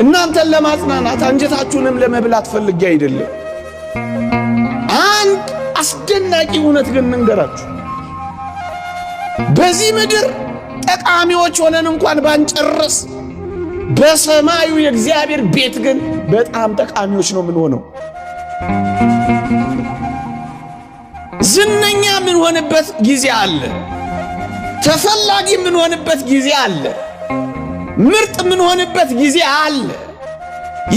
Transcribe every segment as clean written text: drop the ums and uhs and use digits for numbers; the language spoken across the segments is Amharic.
እናንተን ለማጽናናት አንጀታችሁንም ለመብላት ፈልጌ አይደለም። አንድ አስደናቂ እውነት ግን እንንገራችሁ። በዚህ ምድር ጠቃሚዎች ሆነን እንኳን ባንጨርስ በሰማዩ የእግዚአብሔር ቤት ግን በጣም ጠቃሚዎች ነው የምንሆነው። ዝነኛ የምንሆንበት ጊዜ አለ። ተፈላጊ የምንሆንበት ጊዜ አለ። ምርጥ የምንሆንበት ጊዜ አለ።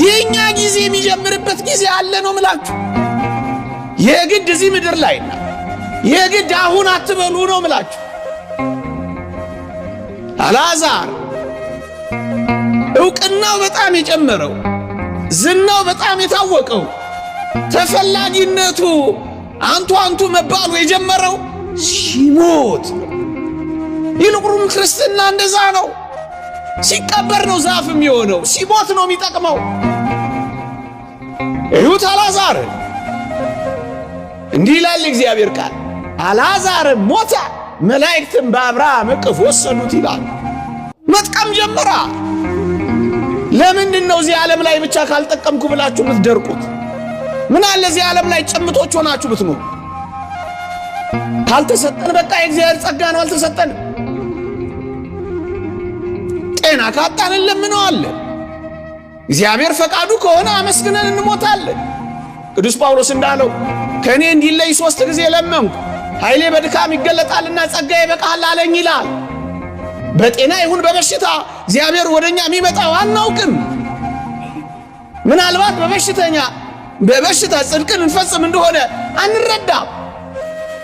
የኛ ጊዜ የሚጀምርበት ጊዜ አለ ነው ምላችሁ። የግድ እዚህ ምድር ላይና የግድ አሁን አትበሉ ነው ምላችሁ። አልዓዛር ዕውቅናው በጣም የጨመረው፣ ዝናው በጣም የታወቀው፣ ተፈላጊነቱ አንቱ አንቱ መባሉ የጀመረው ሲሞት ነው። ይልቁንም ክርስትና እንደዛ ነው። ሲቀበር ነው ዛፍ የሚሆነው፣ ሲሞት ነው የሚጠቅመው። እዩት አልዓዛር እንዲህ ይላል እግዚአብሔር ቃል፣ አልዓዛርም ሞተ፣ መላእክትም በአብርሃም እቅፍ ወሰዱት ይላል። መጥቀም ጀመራ። ለምንድን ነው እዚህ ዓለም ላይ ብቻ ካልጠቀምኩ ብላችሁ የምትደርቁት? ምን አለ እዚህ ዓለም ላይ ጭምቶች ሆናችሁ ብትኖሩ? ካልተሰጠን በቃ የእግዚአብሔር ጸጋ ነው፣ አልተሰጠንም። ጤና ካጣን እንለምነዋለን። እግዚአብሔር ፈቃዱ ከሆነ አመስግነን እንሞታለን። ቅዱስ ጳውሎስ እንዳለው ከእኔ እንዲለይ 3 ጊዜ ለመንኩ፣ ኃይሌ በድካም ይገለጣልና ጸጋዬ ይበቃሃል አለኝ ይላል። በጤና ይሁን በበሽታ እግዚአብሔር ወደኛ የሚመጣው አናውቅም። ምናልባት በበሽታ ጽድቅን እንፈጽም እንደሆነ አንረዳም።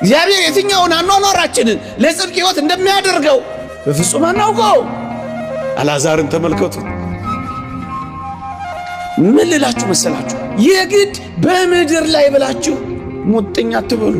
እግዚአብሔር የትኛውን አኗኗራችንን ለጽድቅ ሕይወት እንደሚያደርገው በፍጹም አናውቀው። አልዓዛርን ተመልከቱ። ምን ልላችሁ መሰላችሁ? የግድ በምድር ላይ ብላችሁ ሙጥኝ አትበሉ።